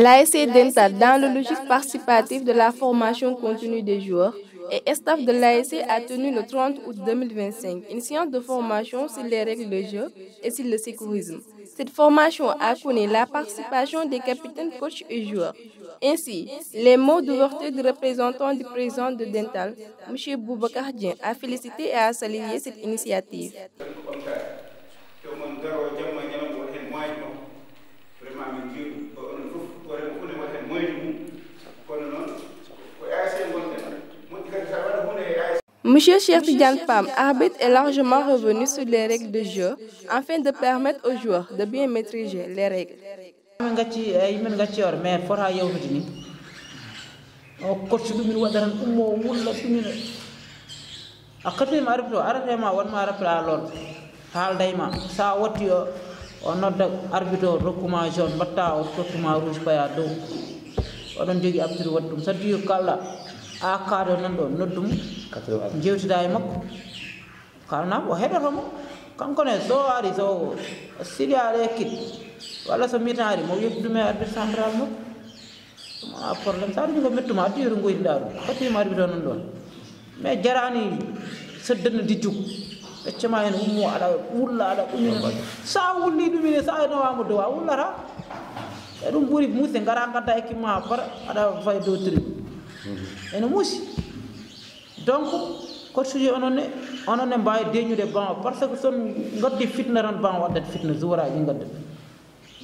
L'ASC Dental, dans le logique participatif de la formation continue des joueurs, et staff de l'ASC a tenu le 30 août 2025 une séance de formation sur les règles de jeu et sur le sécurisme. Cette formation a connu la participation des capitaines, coachs et joueurs. Ainsi, les mots d'ouverture du représentant du président de Dental, M. Boubacar Dieng, a félicité et a salué cette initiative. Monsieur Cheikh Tidiane Pam, arbitre, est largement revenu sur les règles de jeu afin de permettre aux joueurs de bien maîtriser les règles. akado nan ɗo noddum jewtida e makko kalna o heɗotomo kanko ne so ari so sili aɗa ekkit walla so mitan ari mo yebdume arbitre central makko a probléme sa ɗum ko mettuma addi yeru goytiɗa ɗum katima arbitre non ɗon mais jarani seddenno dijjug ɓeccema hen ummo aɗa wulla aɗa ɓumina sa wulli ɗumine sa nowama dow a wullata e ɗum ɓuuri musse gara gadda équipement par aɗa fay dow tribune ene muusi donc coach uji ononne mbawi deñude ban par ce que son gaddi fitna tan ban waddata fitna jouraji gadda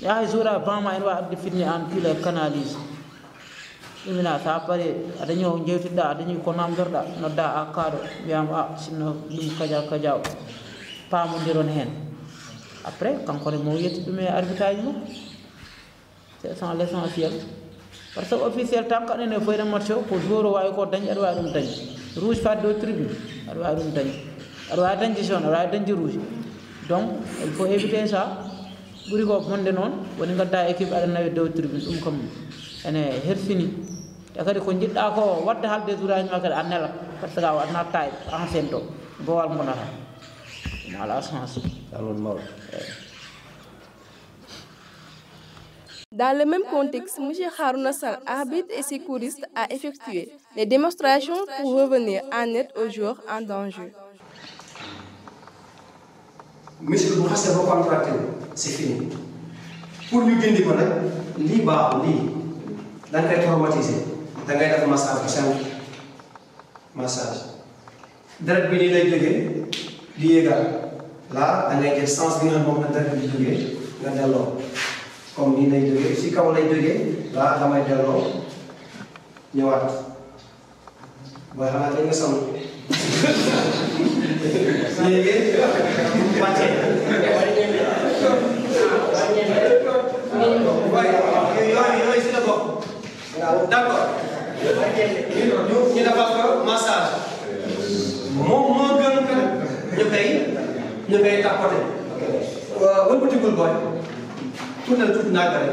yahay joura ban ma ene wawi adde fitne en pile canalise ɗumina sa paari aɗa ñëw jewtiɗa aɗa ñi ko namdorɗa nodda a kaɗo wiyama sinno ɗum kadia o pamodiron hen après kankone mo yetti ɗum e arbitrage mum c'est ça l'essentiel parce que officiel tan kaɗene foyre match o ko joueur o wawi ko dañi aɗa wawi ɗum dañi rouge fadde o tribune aɗa wawi ɗum dañi aɗa wawi dañde jaune aɗa wawi dañde rouge donc il faut éviter ça ɓuuri ko bonde noon woni gadda équipe aɗa nawi dow tribune ɗum kam ene hersini te kadi ko jiɗɗa ko wadde halde jouraji ma kadi a nela par ce que a waɗana taye ancien to bowal gonata ɗum ala sens alon mawɗo. Dans le même contexte, M. Harouna Sall, arbitre et sécuriste, a effectué des démonstrations pour revenir en aide aux joueurs en danger. Monsieur bu xasse ba contracté c'est fini pour ñu gëndi ko nak li baax li da ngay traumatiser da ngay def massage bu simple massage deret bi ni lay jógee di yégal là da ngay def sens bi nga xam moom la deret bi di jógee nga delloo comme nii lay jógee si kaw lay jógee là damay delloo ñëwaat booy xanaa tey nga sonn léegi wàccee yooyu si la bokk d'accord ñu defal ko massage moom moo gën ñu koy tapoter wëlbatigul booy tuutal tuuti naaj rek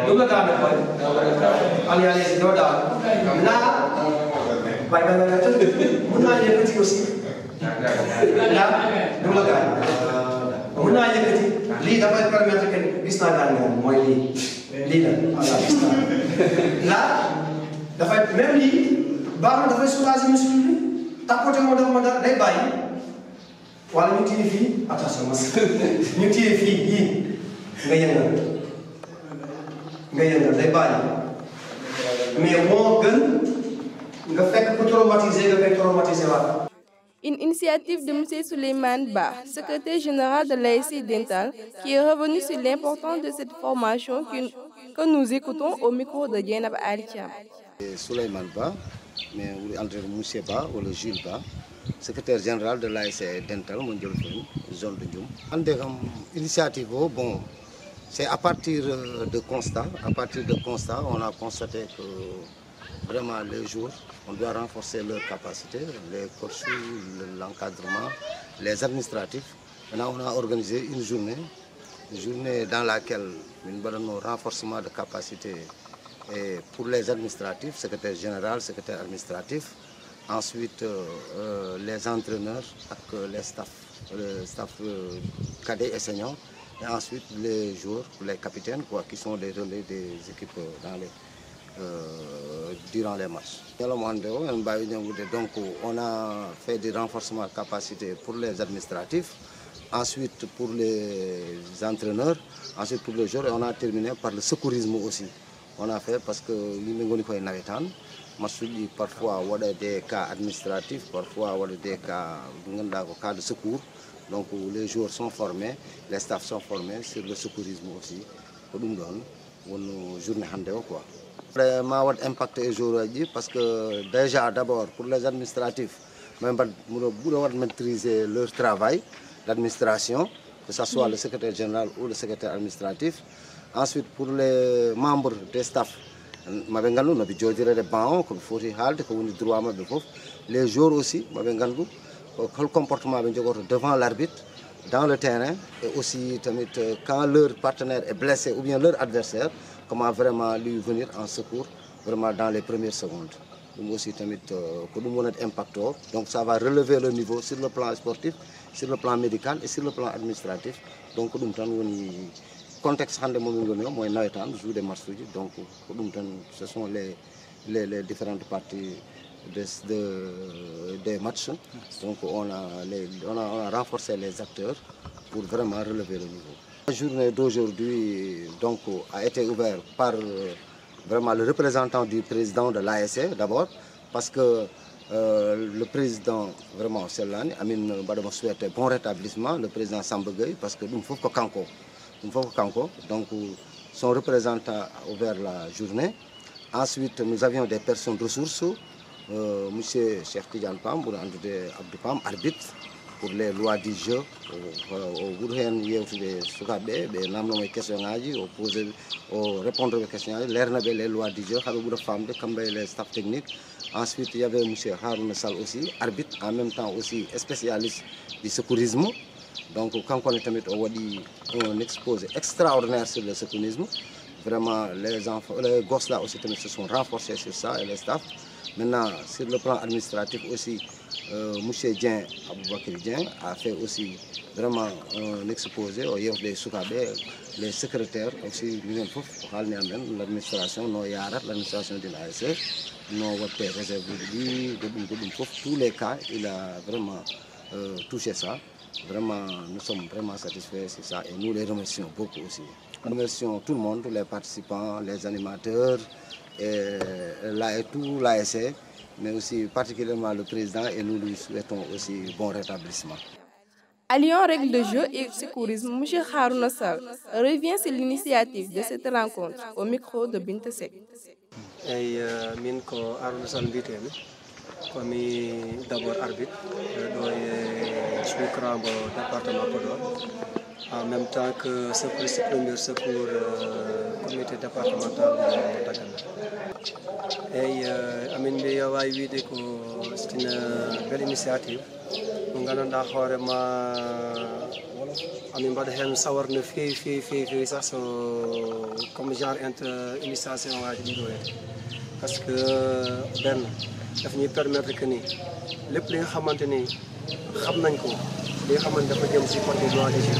lu nga daane booy aliane si doo daal naa waaye da nga tëdd mën naa yëkkati aussi naa du la gaañ mën naa yëkkati lii dafay permettre que gis naa gaañ moom mooy lii la voilà gis naa là dafay même lii baax na dafay soulager muscle bi tapoter moo def ma dara day bàyyi wala ñu téye fii attention mas ñu téye fii yii nga yëngal day bàyyi mais moo gën nga fekk ku traumatisé nga koy traumatisé waat. Une initiative de M. Souleymane Ba, secrétaire général de l'ASC Dental, qui est revenu sur l'importance de cette formation que nous écoutons au micro de Dieynaba Ali Thiam. Souleymane Ba, mais entre M. Ba ou le Jules Ba, secrétaire général de l'ASC Dental, zone de Dioum. Initiative, bon, c'est à partir de constat. À partir de constat, on a constaté que vraiment les jours, on doit renforcer leurs capacités, les coachs, l'encadrement, les administratifs. Maintenant, on a organisé une journée dans laquelle nous avons un renforcement de capacités et pour les administratifs, secrétaire général, secrétaire administratif, ensuite les entraîneurs, les staff cadets et seniors, Et ensuite, les joueurs, les capitaines, quoi, qui sont les relais des équipes durant les matchs. Donc, on a fait des renforcements de capacité pour les administratifs, ensuite pour les entraîneurs, ensuite pour les joueurs, et on a terminé par le secourisme aussi. On a fait parce que parfois il y a des cas administratifs, parfois il y a des cas de secours. Donc les joueurs sont formés, les staffs sont formés sur le secourisme aussi. Une journée quoi. Vraiment impacté les joueurs parce que déjà d'abord pour les administratifs, même maîtriser leur travail, l'administration, que ce soit le secrétaire général ou le secrétaire administratif. Ensuite pour les membres des staffs, les joueurs aussi, le comportement devant l'arbitre, dans le terrain, et aussi quand leur partenaire est blessé ou bien leur adversaire, comment vraiment lui venir en secours vraiment dans les premières secondes. Donc ça va relever le niveau sur le plan sportif, sur le plan médical et sur le plan administratif. Donc contexte des matchs, donc ce sont les différentes parties des matchs. Donc on a renforcé les acteurs pour vraiment relever le niveau. La journée d'aujourd'hui donc a été ouverte par vraiment le représentant du président de l'ASC d'abord, parce que le président vraiment Selani Amin Badama souhaite bon rétablissement, le président Sambagay, parce que nous faut que Kanko. Donc son représentant a ouvert la journée. Ensuite nous avions des personnes ressources, M. Cheikh Tidiane Pam, Abdou Pam, arbitre pour les lois du jeu, répondre aux questions, les lois du jeu, les staff techniques. Ensuite il y avait M. Haroun Sall aussi, arbitre, en même temps aussi spécialiste du secourisme. Donc quand on est un exposé extraordinaire sur le secourisme, vraiment les gosses là aussi se sont renforcés sur ça et les staffs. Maintenant sur le plan administratif aussi, M. Dien Aboubakir Dien a fait aussi vraiment un exposé au Yef des Soukabé, les secrétaires aussi, l'administration, l'administration de l'ASC, tous les cas, il a vraiment touché ça. Vraiment, nous sommes vraiment satisfaits de ça et nous les remercions beaucoup aussi. Nous remercions tout le monde, tous les participants, les animateurs, et tout l'ASC, mais aussi particulièrement le président, et nous lui souhaitons aussi bon rétablissement. Alliant règles de jeu et secourisme, M. Haroun Sall revient sur l'initiative de cette rencontre au micro de Binta Seck. Comme d'abord arbitre dans le département Podor, en même temps que premier secours comité départemental de Dakar. Et c'est une belle initiative. Nous avons comme genre initiation parce que daf ñuy permettre que ni lépp li nga xamante ni xam nañ ko li nga xamante dafa jëm si côté droit du jeu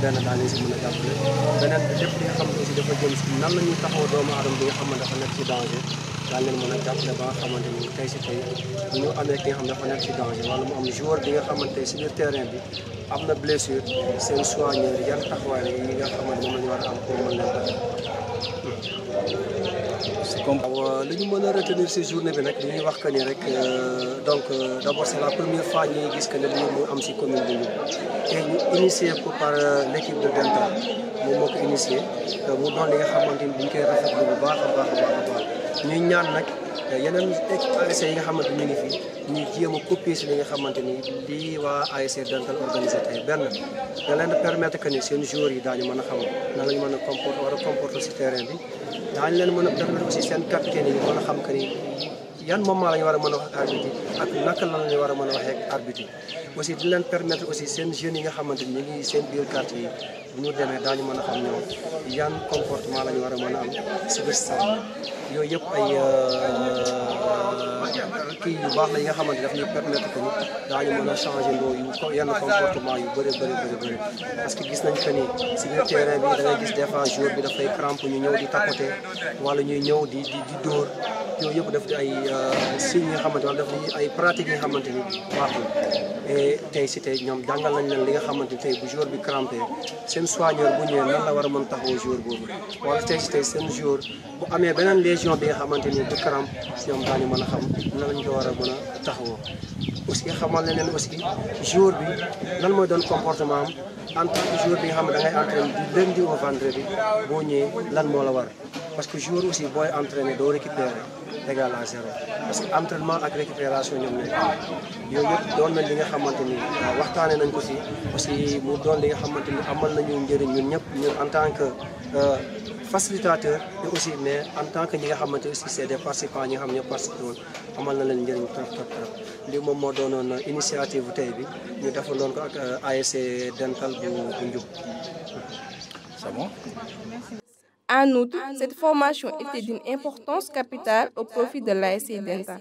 benn daañu si mën a jàppale beneen bi lépp li nga xamante aussi dafa jëm si nan la ñuy taxaw doomu aadama bi nga xamante dafa nekk ci danger daan leen mën a jàppale ba nga xamante ni tey si tey bu ñu amee ki nga xam dafa nekk ci danger wala mu am joueur bi nga xamante si biir terrain bi am na blessure seen soigneur yan taxawaay yi nga xamante moom la ñu war a am pour mën leen taxaw. li ñu mën a retenir ci journée bi nag li ñuy wax que ni rek donc d'abord c'est la première fois ñuy gis que ne lii mu am ci commune bi ñu te ñu initié ko par l'équipe de Dental moom moo ko initié mu doon li nga xamante ni dañ koy rafetlu bu baax a baax ñuy ñaan nag yeneen ASC yi nga xamante ñu ngi fi ñuy jéem a copier ci li nga xamante ni lii waa ASC Dental organisé tey benn da leen di permettre que ni seen joueurs yi daañu mën a xam nan lañu mën a comporter ci terrain bi daañu leen mën a permettre aussi seen capitaine yi mën a xam que ni yan moment la ñu war a mën a wax ak arbitre ak naka la ñu war a mën a waxee ak arbitre aussi di leen permettre aussi seen jeunes yi nga xamante ni ñu ngi seen biir quartier yi bu ñu demee daañu mën a xam ñoom yan comportement la ñu war a mën a am si biir stade yooyu yëpp ay kii yu baax la yi nga xamante daf ñuy permettre que ni daañu mën a changer ndoo yenn comportement yu bëri parce que gis nañ que ni si biir terrain bi da ngay gis des fois joueur bi dafay crampe ñu ñëw di tapoter wala ñuy ñëw di dóor yooyu yëpp daf di ay signes yi nga xamante wala daf di ay pratiques yi nga xamante ni baaxul et tey si tey ñoom jàngal nañ leen li nga xamante ni tey bu joueur bi crampé seen soigneur bu ñëwee nan la war a mën taxawoo joueur boobu wala tey si tey seen joueur bu amee beneen lésion bi nga xamante ni du crampe si ñoom daañu mën a xam nan lañ ko war a mën a taxawoo aussi xamal na leen aussi joueur bi lan mooy doon comportement am en tant que joueur bi nga xam ne da ngay entraîné du lundi au vendredi boo ñëwee lan moo la war parce que joueur aussi booy entraîné doo récupérer égal à 0 parce que entraînement ak récupération ñoom nekk yooyu yëpp doon nañ li nga xamante ni waxtaanee nañ ko si aussi mu doon li nga xamante ni amal nañu njëriñ ñun ñëpp ñun en tant que facilitateur et aussi mais en tant que ñi nga xamante aussi c'est des participants ñi nga xam ne participé woon amal na leen njëriñ trop lii moom moo doonoon initiative bu tey bi ñu defaloon ko ak ASC Dental bu Ndioub. C'est bon? En outre, cette formation était d'une importance capitale au profit de l'ASC Dental.